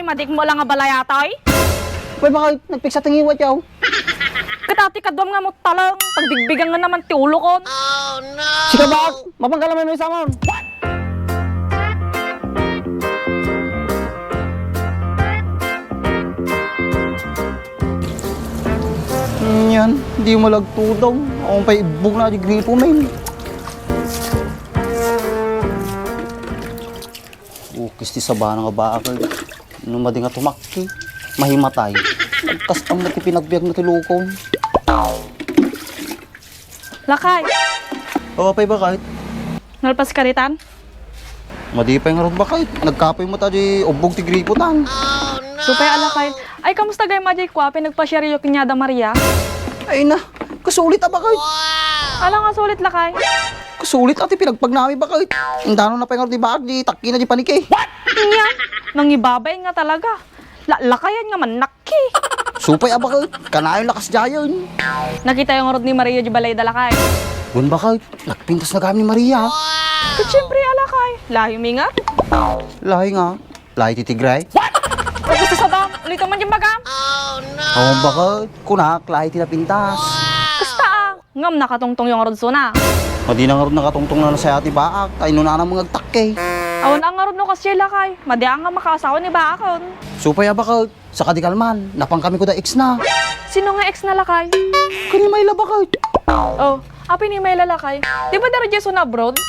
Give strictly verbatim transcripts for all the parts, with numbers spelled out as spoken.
Madik mo lang nga balayatay. Uy, bakit? Nagpiksa ti ngiwat yaw. Ket ti kaduam nga mutaleng, pagbigbigan nga naman ti ulokon. Sika, baak, mapangkalaman mo samon. Yan, di mo lagtudong. Ang pay ibbog na di gripo, men. Ukis ti sabana nga baak, ay. No madi nga tumakki, mahimatay. Nagkastam na ti pinagbiag na ti lukon. Lakay. O, apay, bakit? Nalpas ka ditan? Madi pay ngarud, bakit? Nagkapoy mo ta di ubbog ti gripo tan. Supay a lakay. Ay, kamusta gayam a diay kua, pinagpasiaryo ken ni Ada Maria? Ay na, kasulit a, bakit? Ala nga sulit, lakay? Kasulit a ti pinagpagnami, bakit? Indano na pay ngarud ni baak di takkina di paniki. Nya, mangibabay nga talaga. Lalakian nga mannakki. Supay a, bakit? Kanayon lakas diayen. Nakitayo ngarud ni Maria di balayda, lakay? Wen, bakit? Nagpintas na gayam ni Maria. Ket siempre a, lakay. Lahi mi nga. Lahi nga. Lahi ti tigray. Gusto sa bang? Ulitom man di bagam. Awan, bakit? Kunak, lahi ti napintas. Kasta a. Ngem nakatungtongyo ngarud suna? Madi na ngarud nakatungtong na nasaya ti baak, ta inunana mo nga agtakke. Awan a ngarud no kasdiay, lakay. Madi a nga makaasawa ni baakon. Supay a, bakit? Saka di kalman, napankami ko da ex na. Sino nga ex na, lakay? Ken ni Mayla, bakit? O, apay ni Mayla, lakay? Di ba dara diay suna abroad?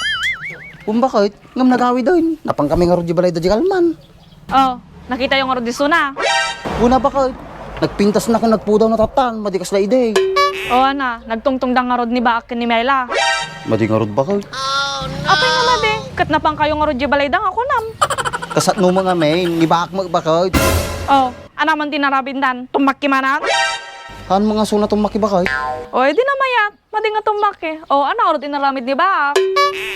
Wen, bakit? Ngem nagawiden. Napankami ngarud di balayda di kalman. O, nakitayo ngarud di suna? Wen a, bakit? Nagpintas na ken nagpudaw na tattan, madi kasla idi. O, ana, nagtungtongda ngarud ni baak ken ni Mayla? Madi ngarud, bakit? Apay nga madi? Ket napankayo ngarud di balayda nga kunam. Kasano met ngamin, ni baak met, bakit? O, ania man ti inaramiddan? Tummakki manen? Haan met nga suna tummakki, bakit? O, di na mayat. Madi nga tummakki. O, ania ngarud inaramid ni baak?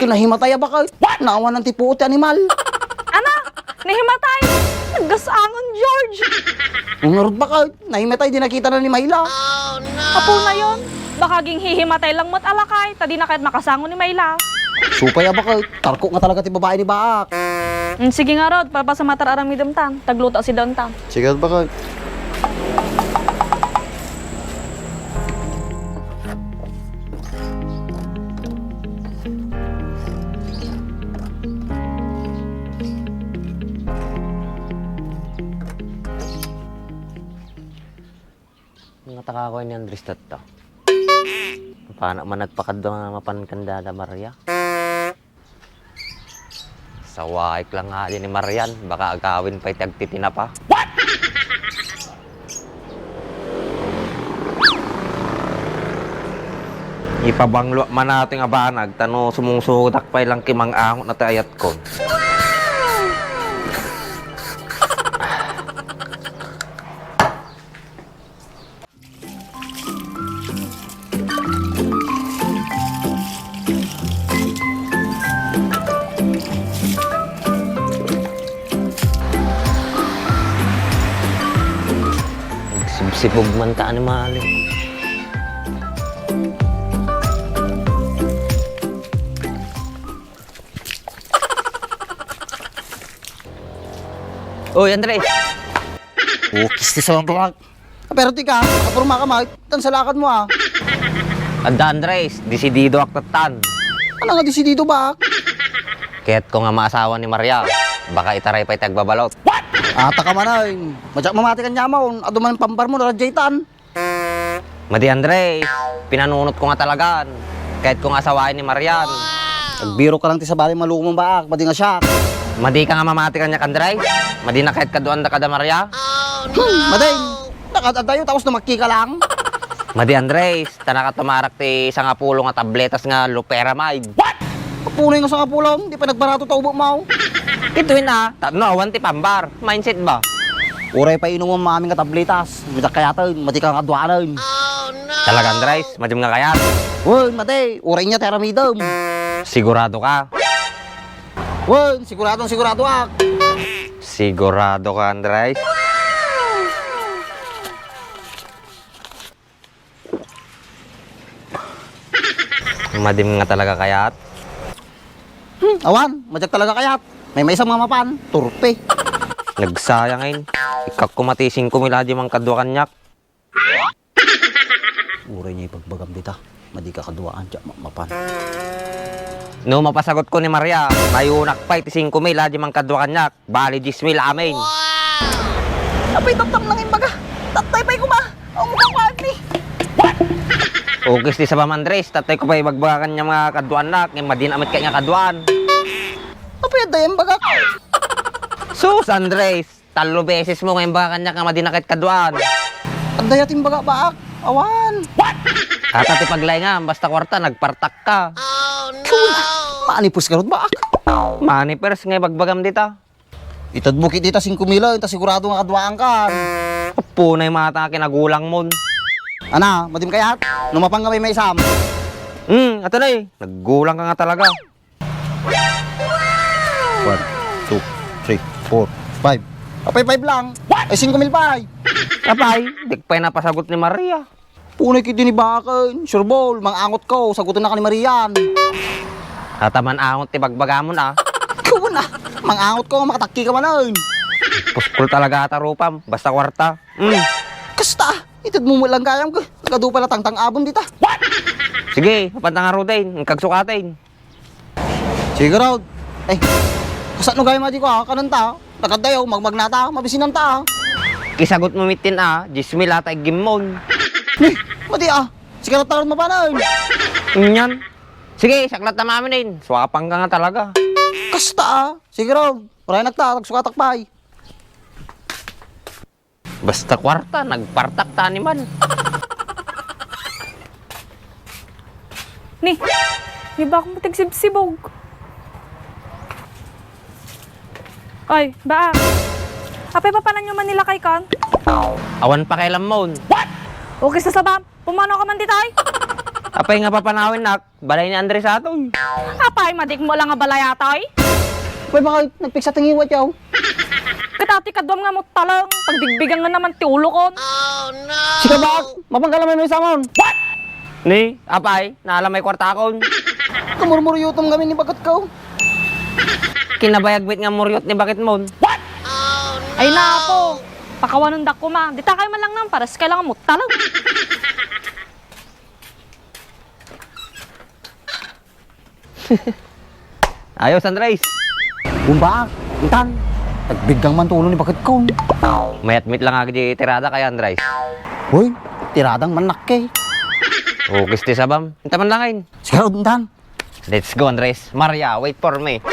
Ken nahimatay a, bakit? Naawanan ti puot ti animal. Ania? Nahimatay? Naggasangen, George! Wen ngarud, bakit? Nahimatay, di nakitana ni Mayla. Apo na yon. Baka aginghihimatay lang met a, lakay, ta di na kayat makasango ni Mayla. Supay a, bakit? Tarko nga talaga ti babai ni baak. Mm, sige ngarud, palpasem a ti ar-aramidem tan. Tagluto a sidaen tan. Sige, bakit? Nga takako ni Andres tatta. Paano man nagpakadwa nga mapan kanda da Maria? Sawaik lang nga di ni Marian, baka agawin pay ti agtitinapa. Ipabangloak man nato nga banag, ta no sumungsutak pay lang kimang-angot na ti ayatko. Nagsibsibog man ta animali. Oy, Andres! Ukis ti sabang. Pero tika, nakaporma ka, Mike. Tan salakad mo, ah. Adda, Andres, desididoak tattan. Ano nga desidido, bak? Kayatko nga maasawa ni Maria. Baka itaray pay ti agbabalot. Ata ka man, ay. Madiak mamati kaniamon. Adu man pambar mo, naradiay tan. Madi, Andres, pinanunotko nga talagan. Kayatko nga asawaen ni Marian. Agbirok ka lang ti sabali, malumo, baak. Madi nga siak. Madika nga mamati kaniak, Andres? Madi nga kayat kaduanda kada Maria? Hmm, madi. Nakad-adayo, tapos numakki ka lang. Madi, Andres, ta nakatumarak ti sangapulo nga tabletas nga loperamide. Apunoy nga sangapulo, di pay nagbarato ta ubo, maw. Itoy na, tapno awan ti pambar. Mindset ba? Uray pay inumem amin nga tabletas. Madi nga kayaten, madi nga aduanen. Talaga, Andres? Madi nga kayat? Wen, madi. Uray nia ti aramidem. Sigurado ka? Wen, siguradong siguradoak. Sigurado ka, Andres? Madi nga talaga kayat? Hmm, awan, madiak talaga kayat. Maymaysa nga mapan, turpe. Nagsayang, eh. Ikkak koma ti singko mil a diay mangkadua kaniak. Uray nga ibagbagam dita, madi ka kaduaan, diak mapan. No mapasagutko ni Maria, mayunak pay ti singko mil a diay mangkadua kaniak, bali dies mil amin. Apay, taptam lang imbaga. Tattay pay koma. Ang mukha ko, Agni. Ukis ti sabam, Andres, tattay ko pay ibagbaga kaniam nga kaduaannak, ngem madi na met ket nga kaduaan. Apay, adda imbagak? Sus, Andres, tallo beses mo nga imbaga kaniak nga madi na ket kaduaan. Adda aya ti imbaga, baak. Awan. Ata ti paglaingam, basta kuarta, nagpartak ka. Manipers garud, baak. Manipers nga ibagbagam dita. Itedmo ket dita singko mil, ta sigurado nga kaduaankan. Apo, nay mata nga kinagulangmon. Ana, madim kayat? No mapan nga may maisam. Hmm, ato na eh. Naggulang ka nga talaga. One, two, three, four, five. Apay, five lang. Ay, singko mil pay. Apay, di pay napasagot ni Maria. Punay kiti ni baken, sureball, mangangot ko, sagutennak ni Marian. Ata manangot ti bagbagamon, a. Kuna, mangangot ko, makatakki ka manen. Puskol talaga ata rupam, basta kuarta. Mm. Kasta, itedmo met lang gayam, kagadu pala tangtang-abon dita. Sige, mapanta ngaruden, inkagsukaten. Sige, Rod. Ay, kasano gayam a di ko, a, kanenta, a. Nagkadayo, magmagnata, mabisinanta, a. Isagutmo met ken, a, dies mil ata iggimmon. Ni, madi, a. Sige, Rod, tarod mapanen. Nyan. Sige, saklat ta maminen. Suapan ka nga talaga. Kasta, a. Sige, Rod. Urayanak ta, tagsukatak pay. Basta kuarta, nagpartak ta animal. Ni, ni baak mo ti agsibsibog. Oy, baak. Apay, papananyo man ni lakay kan? Awan pakialammon. Ukis ti sabam. Pumanaw ka man ditoy? Apay nga papanawennak, balay ni Andres atoy. Apay, madikmo lang nga balay atoy? Apay, bakit? Nagpiksa ti ngiwat yaw. Ket ati kaduam nga muttaleng, pagbigbigan nga naman ti ulokon. Sika, baak, mapanggalamay may samon. Ni, apay, naalamay kuartakon. Kamurmuryotom ngamin ni baketko. Kinabayag met nga muryot ni baketmon. Ay, napo. Pakawanendak koma. Dita kayo man lang nang pares kay lang muttaleng. Ayos, Andres. Kumba, intan. Nagbiggang man tulo ni baketko. Mayat met lang agi tirada kay Andres. Hoy, tiradang man nakke. Ukis ti sabam. Inta man lang, ay. Sige, intan. Let's go, Andres. Maria, wait for me.